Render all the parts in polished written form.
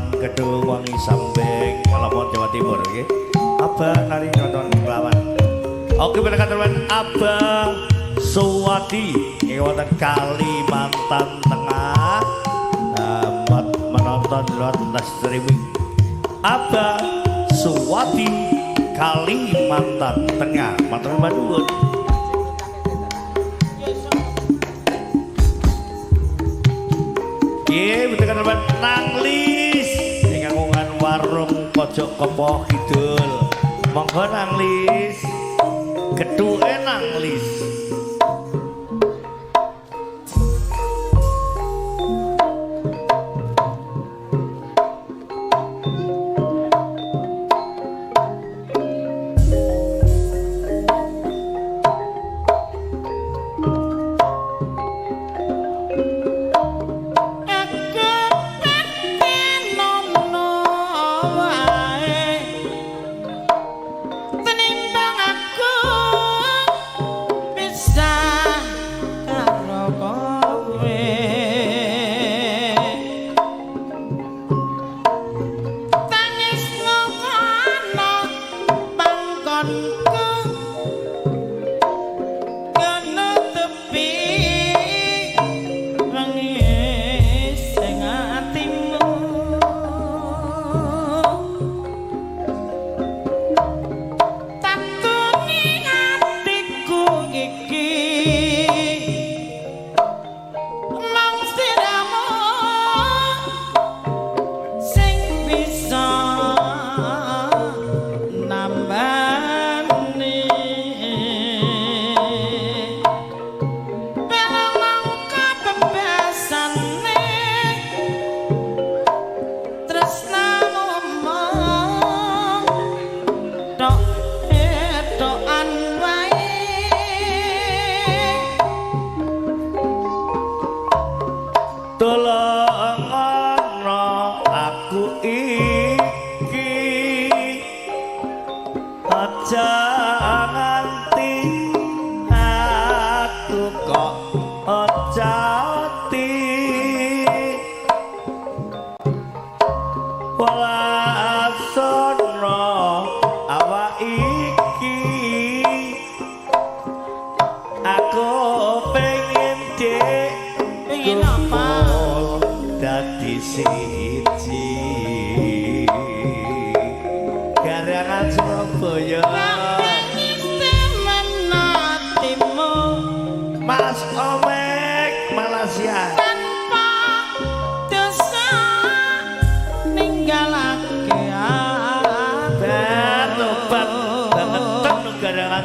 Malang Kedung Wangi Sambeng Kalabon Jawa Timur nggih. Abah nari nonton kelawan. Oke teman Abah Suwadi ing wonten Kalimantan Tengah. Menonton lewat live streaming. Abah Suwadi Kalimantan Tengah. Matur nuwun. Nggih, betul Nanglis ing kagungan warung pojok Kepoh Kidul. Monggo Nanglis. Gethuke Nanglis.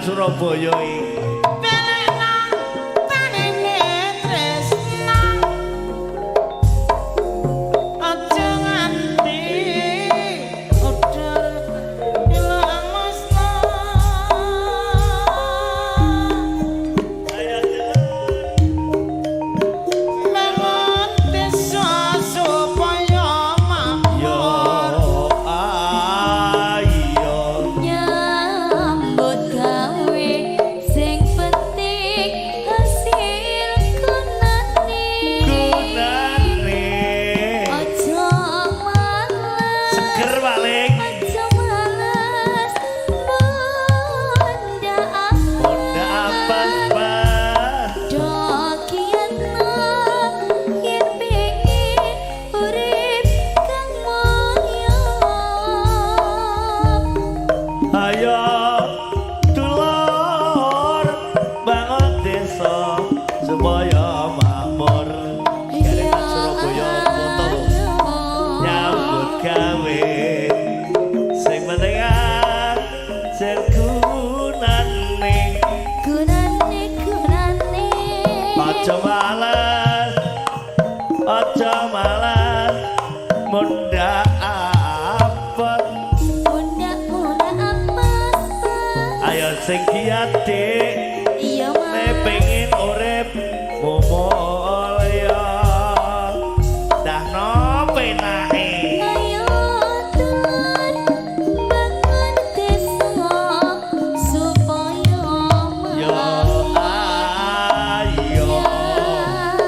Surabaya iki. Aja nganti udur ilang musna. Bangun desa supaya makmur. Yo ayo nyambut gawe sing penting hasil gunane. Gunane Aja males, seger paling. Aja males munda Munda apa Pak? Do kiyatna yen pengin urip kang mulya. Ayo dulur bangun desa supaya makmur. Garengan Surabaya foto nyambut gawe sing penting aja gunane. Gunane gunane. Aja males, aja males munda apet. Munda munda apa? Ayo sing giat Dik. Iya Nek Mas. pengen urip mulya dahno penake. Ayo dulur bangun desa supaya Yo makmur. ayo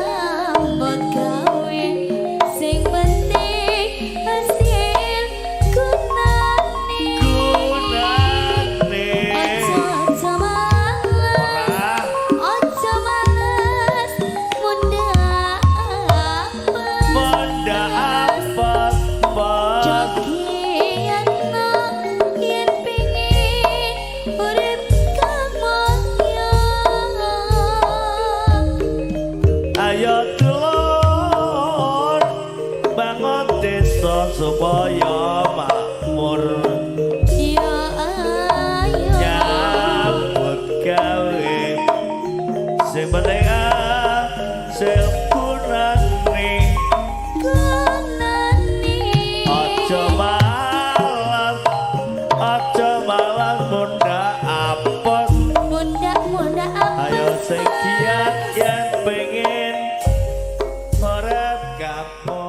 Nyambut gawe sing penting hasil Supaya makmur. Yo ayo. Nyambut gawe sing penting asil gunane. Gunane. Aja malas, aja malas munda apes. Munda munda apes. Ayo sing giat yen pengen urip kapur.